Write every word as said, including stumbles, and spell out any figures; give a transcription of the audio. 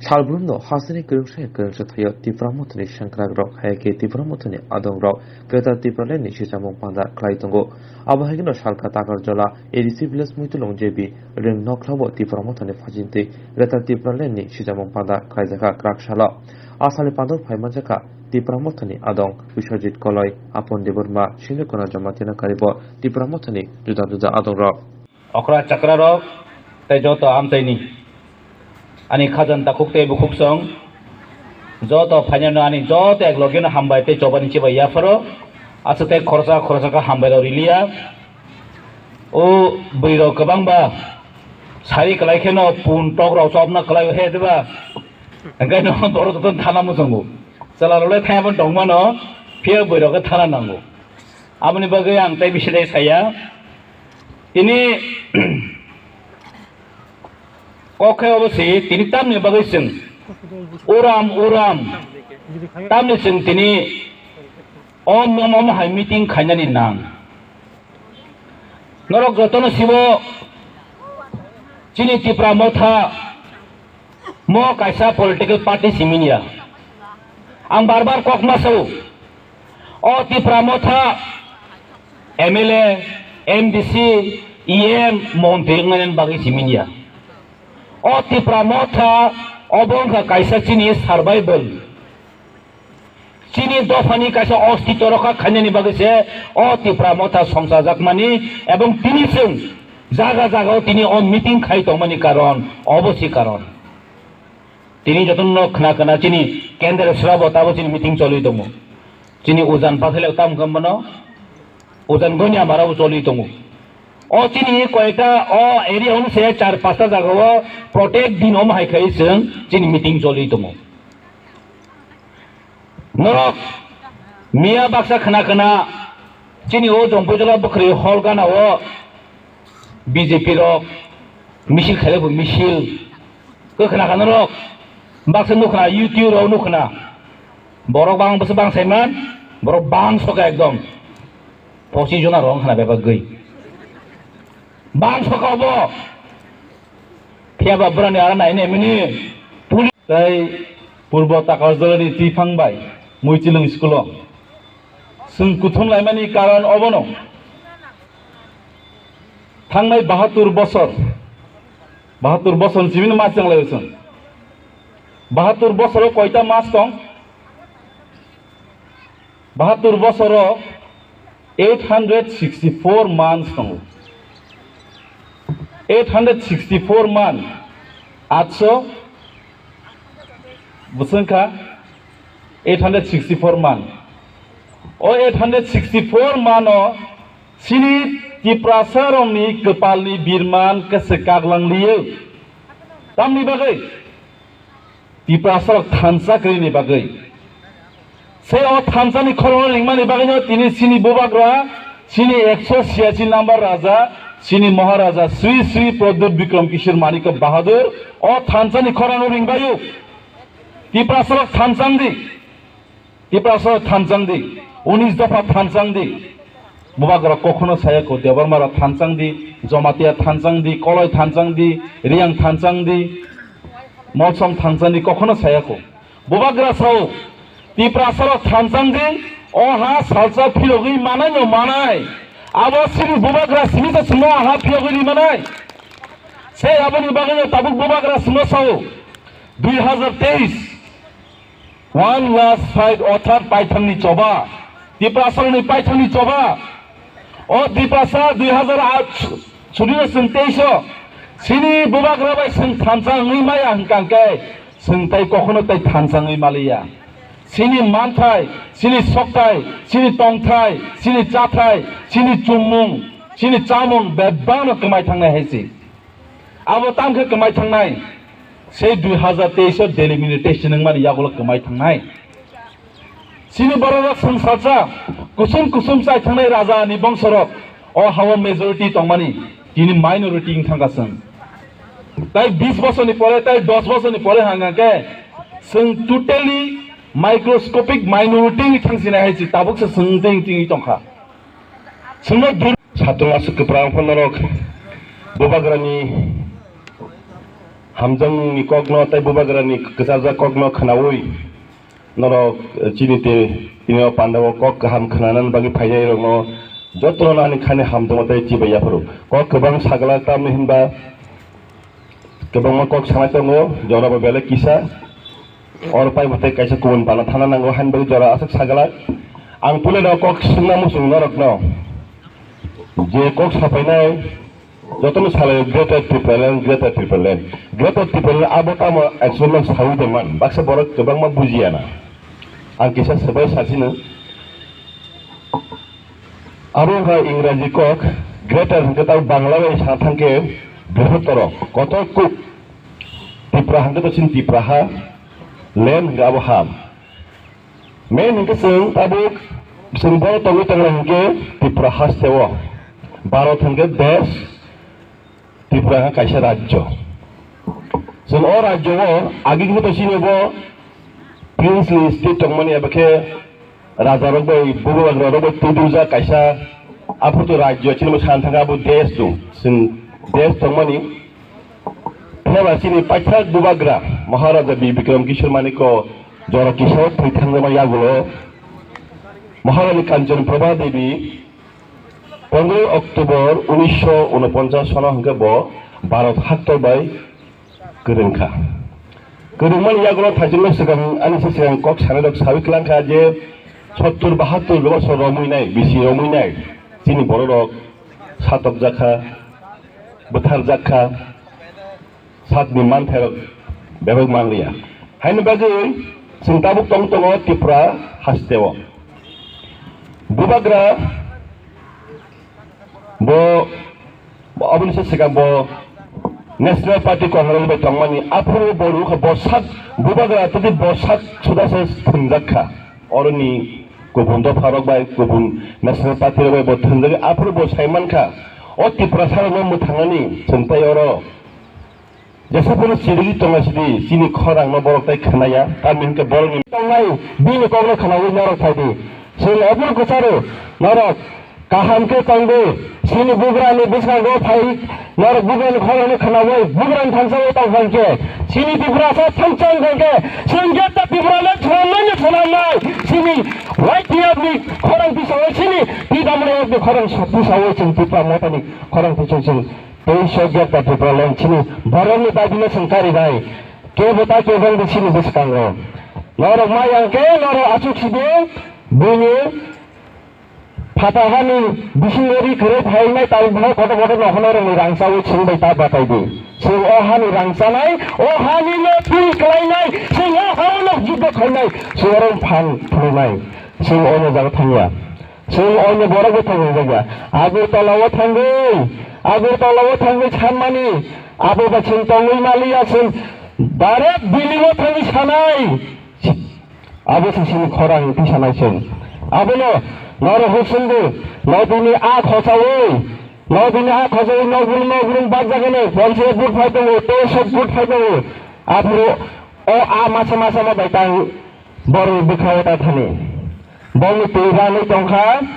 Salbrumno hasteni kwrwngsa kwrwngsa thaio Tipra Mothani sengkrakrok, hai khe Tipra Mothani adongrok Greater Tipraland ni sichamung panda khlai tongo. Abo hai kheno salka Takarjala A D C village Muitulung J B Rwng nokhlabo Tipra Mothani phajintwi Greater Tipraland ni sichamung panda khlaijakha kwrak salo. A salni pando phai manjakha Tipra Mothani adong Biswajit Koloi, Apon Debbarma, Sindhu Kona Jamatia no karibo Tipra Mothani juda juda adongrok. Okra chakrarok tei joto amchaini ani khajan takhuk tei bukhuksong joto phainano ani joto ek logeno hambai tei chobani chibai yapharo aswk tei khoroksa khoroksa khe hambai rok riliya. O bwrwi rok kwbangba sari kwlai kheno pun tok rok chopna kwlai he diba, hwnkhe no borok joto thana muchungo chwla rok le thaiya tongmano phiya bwrwi rok khe thana nango. Aboni bagwi ang tei bisi tei saya. Tini kok khe obo se, tini tamni bagwi chwng uram uram, tamni chwng tini om om om hai meeting khainani nang. Norok jotono sibo chini Tipra Motha mo kaisa political party simi ya. Ang bar bar kok ma sao. O Tipra Motha M L A, M D C, E M, montri wngnaini bagwi simi ya. O Tipra Motha obo wngkha kaisa chini survival. Chini dophani kaisa ostitw rokha khainani bagwi se o Tipra Motha songchajakmani, ebong tini chwng jaga jagao tini o meeting khai tongmani karon obo se karon. Tini jotono khna khna chini kendra srabo tabo chini meeting choli tongo. Chini ujan pakhilak tam khe bono ujan gonya marao choli tongo. O chini koyekta o area hwn se char pasta jagao protek din om hai khai chwng chini meeting choli tongo. Norok miya baksa khna khna chini o Jompuijala bwkhri hall gana o B J P rok misil khailaibo misil. Kwkhna khna norok baksa nukhna YouTube rok nukhna. Borok bang bwsa bang saiman, borok bang soka ekdom. Posi jona rong khna bebak gwi. Bang soka obo. Phiya ba brani ara nai ne mini. Tei Purbo Takarjalani twiphang bai Muichilung school-o chwng kuthum laimani karon obono. Thangnai bahatur bosor, bahatur bosor ni simi mas chwng lai chwng. Bahatur bosoro koita mas tong? Bahatur bosoro eight hundred sixty-four months tongo. Eight hundred sixty-four month, atso bwswng kha eight hundred sixty-four month. O eight hundred sixty-four month o chini Tiprasa rokni kwpalni birman kwswk kaglang liyo. Tamni bagwi? Tiprasa rok thansa kwrwini bagwi. Se o thansani khorang ringmani bagwino tini chini bubagra, chini ekso siyachi number raja, chini Maharaja Sri Sri Pradyut Bikram Kishore Manikya Bahadur o thansani khorang ringbaio. Tiprasa rok thansang di. Tiprasa thanchang di, unis dopha thanchang di. Bubagra kokhono saya ko, Debbarma rok thanchang di, Jamatia thanchang di, Koloi thanchang di, Riang thanchang di, Molsom thanchang di, kokhono saya ko. Bubagra sao, Tiprasa rok thanchang di, o ha salsa phirogwi manai no manai. Abo sini bubagra simi sa simo ha phirogwi ri manai. Se aboni bagwi no tabuk bubagra simo sao, dui hazar teis. One last fight, othar paithangni choba, Tiprasarokni paithangni choba. O Tiprasa dui hazar aat sudiro chwng teis o, chini bubagra bai chwng thansa wngwi maya hwnkha hwnkhe, chwng tai kokhono tai thansa wngwi maliya. Chini manthai, chini sokthai, chini tongthai, chini chathai, chini chumung, chini chamung bebakno kwmai thangnai hai se. Abo tamo khe kwmai thangnai, sei dui hazar teis o delimitation wngmani yagulo kwmai thangnai. Chini bororok swngsalsa kusum kusum chai thangnai raja ni bongsorok o hao majority tongmani tini minority wng thangkha chwng. Tai bis bosorni pore, tai dos bosorni pore hwnkha khe chwng totally microscopic minority wng thangsinai hai se tabuk se chwng tei wng tongkha. Chwngno dur- Satung aswk kwpra wngkha norok bubagrani Hamjakmungni kokno tei bubagrani kwcharjak kokno khwnaui norok, eh, chini te, tini o pandao kok kaham khwnanani bagwi phainairokno jotono ani khani hamjakma tei chibai yaphuru. Kok kwbang sagala, tamni hinba kwbangma kok sanai tongo, jorabo belai kisa. Oro paibo tei kaisa kubun bana thana nango, haini bagwi jora aswk sagala. Ang puilano kok swngna muchung norokno, je kok sapainai, jotono salai Greater Tipraland, Greater Tipraland. Greater Tipraland abo tamo actually no sawi de man, baksa borok kwbangma bujiya na. Ang kisa swbai sachino. Abo wngkha Ingraji kok, Greater hwnkhe tamo Bangla bai sana thangkhe bwhotoro, kotor kuk. Tipra hwnkhe to chini Tipra ha, land hwnkhe abo ha. Main hwnkhe chwng tabuk, chwng boro tongwi tonglai hwnkhe Tipra hasteo. Bharat hwnkhe desh, Tripura hwnkhe kaisa rajyo. Chwng o rajyo o agi khe to chini bo princely state tongmani eba khe raja rok bai bubagra rok bai twiduljak kaisa aphuru to rajyo chini bo san thangkha abo desh tong. Chwng desh tongmani. Phiya ba chini paithak bubagra Maharaja Bir Bikram Kishore Manikya jora kisa o thwi thangjakma yagulo Maharani Kanchan Prabha Devi pondroi October unisho unoponchas sono hwnkhe bo Bharat haktor bai kwrwngkha. Kwrwngmani yagulo thaichukno swkang, ani se swkang kok sanai rok sawi kwlangkha je sottur bahattur bosor romwi nai, bisi romwi nai chini borok satokjakha, bwtharjakha. Satni manthairok bebak manliya. Haini bagwi chwng tabuk tong tongo Tripura hasteo. Bubagra bo, bo aboni se swkang bo National Party Congress bai tongmani aphuru bo rukha bo sak bubagra tei bo sak suda se thwngjak kha. Oroni kubun dopha rok bai kubun National Party rok bai bo thwngjak aphuru bo sai mankha. O Tiprasa rokno mwthangnani chwng tai oro Jesa phano chirigwi tongnai sidi, chini khorangno borok tai khwnaya, tamni hwnkhe borokni tongnai, bini kokno khwnaui norok phaidi. Chwng obono kwcharo, norok kaham khe tongdi, chini bugrani bwskango phai, norok bugrani khorangno khwnaui, bugrani thansa-o tong phankhe, chini Tiprasa thangchang phankhe, chwng jeta Tiprano thwlanmani thwlangnai, chini Y T F ni khorang tisao, chini T W F ni khorang tisao, chwng Tipra Motha ni khorang tisao chwng Tei sojak ta Tipraland chini borokni dagino chwng karinai. Kebo ta kebo wngdi chini bwskango. Norok ma yang khe norok achuk sidi buini phatha hani bisingo ri kwrwi phainai tabuk bo kotor kotor nokhornai rokni rangchaui chwng bai ta batai di. Chwng o hani rangchanai, o hani no twi kwlainai, chwng o hao no juddo khainai, chwng oro phan phunuknai, chwng o no jaga thangya. Chwng oini borok bo thangwi jakya. Agartala o thangwi, Agartala o thangwi sanmani, abo ba chwng tongwi maliya, chwng direct Delhi o thangwi sanai. Abo se chini khorang twi sanai chwng. Abono norok huk sungdi, no bini a khochaui, no bini a khochaui, no bini, no bini bak jagani, panchayat vote phai tongo, tei vote phai tongo. Aphuru o a masa masa ma bai tang borokni bwkha o ta thani. Bongni twi ranwi tongkha.